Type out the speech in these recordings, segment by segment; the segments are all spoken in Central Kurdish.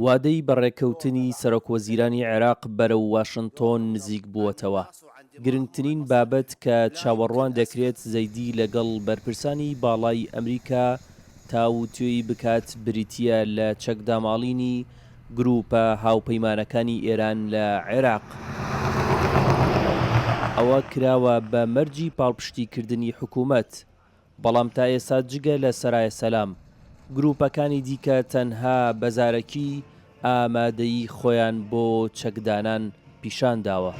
وادەی بەڕێکەوتنی سەرۆکوەزیرانی عێراق بەرەو واشنتۆن نزیک بووەتەوە. گرنگترین بابەت کە چاوەڕوان دەکرێت زەیدی لەگەڵ بەرپرسانی باڵای ئەمریکا تاووتوێی بکات بریتییە لە چەکداماڵینی گرووپە هاوپەیمانەکانی ئێران لە عێراق. ئەوە کراوە بە مەرجی پاڵپشتیکردنی حکوومەت. بەڵام تا ئێستا جگە لە سەرایە سەلام، گرووپەکانی دیکە تەنها بە زارەکی ئامادەیی خۆیان بۆ چەکدانان پیشان داوە.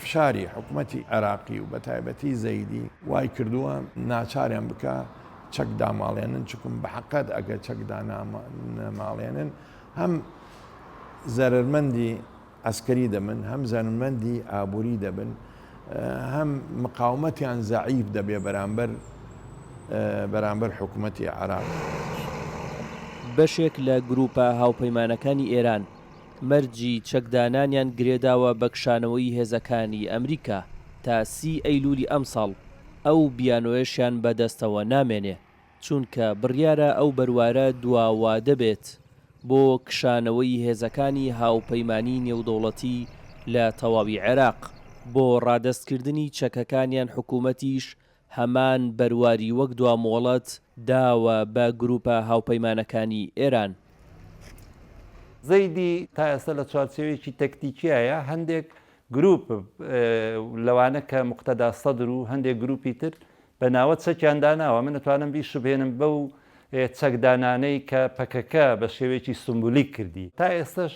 فشاری حکومەتی عێراقی و بەتایبەتی زەیدی وای کردووە ناچاریان بکا چەک داماڵێنن، چونکم بە حەقەت ئەگەر چەک دانەماڵێنن هەم زەرەرمەندی عەسکەری دەبن، هەم زەرەرمەندی ئابووری دەبن، هەم مقاومەتیان زەعیف دەبێ بەرامبەر بەرامبەر حکومەتی عێراق. بەشێک لە گرووپە هاوپەیمانەکانی ئێران مەرجی چەکدانانیان گرێداوە بە کشانەوەی هێزەکانی ئەمریکا تا سی ئەیلولی ئەمساڵ، ئەو بیانۆیەشیان بەدەستەوە نامێنێ. چونکە بڕیارە ئەو بەروارە دوا وادە بێت بۆ کشانەوەی هێزەکانی هاوپەیمانیی نێودەوڵەتی لە تەواوی عێراق، بۆ ڕادەستکردنی چەکەکانیان حکومەتیش هەمان بەرواری وەک دوا مۆڵەت داوە بە گروپە هاوپەیمانەکانی ئێران. زەیدی تا ئێستا لە چوارچێوەیەکی تەکتیکیایە هەندێک گروپ لەوانە کە موقتەدا سەدر و هەندێک گروپی تر بە ناوە چەکیان داناوە، من ئەتوانم بیشوبهێنم بەو چەکدانانەی کە پەکەکە بە شێوەیەکی سومبولیک کردی. تا ئێستەش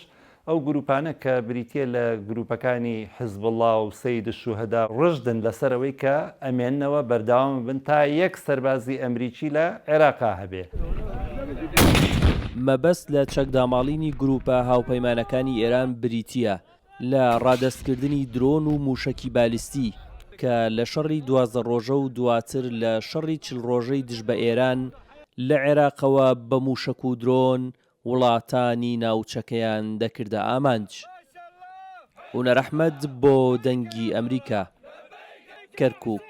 ئەو گروپانە کە بریتییە لە گروپەکانی حزبوڵا و سەید شوهەدا ڕژدن لەسەر ئەوەی کە ئەمێننەوە بەردەوام بن تا یەک سەربازی ئەمریکی لە عێراقا هەبێ. مەبەست لە چەکداماڵینی گروپە هاوپەیمانەکانی ئێران بریتییە لە ڕادەستکردنی درۆن و مووشەکی بالیستی کە لە شەڕی 12 ڕۆژە و دواتر لە شەڕی 40 ڕۆژەی دژ بە ئێران لە عێراقەوە بە مووشەک و درۆن وڵاتانی ناوچەکەیان دەکردە ئامانج. هونەر ئەحمەد بۆ دەنگی ئەمریکا، کەرکووک.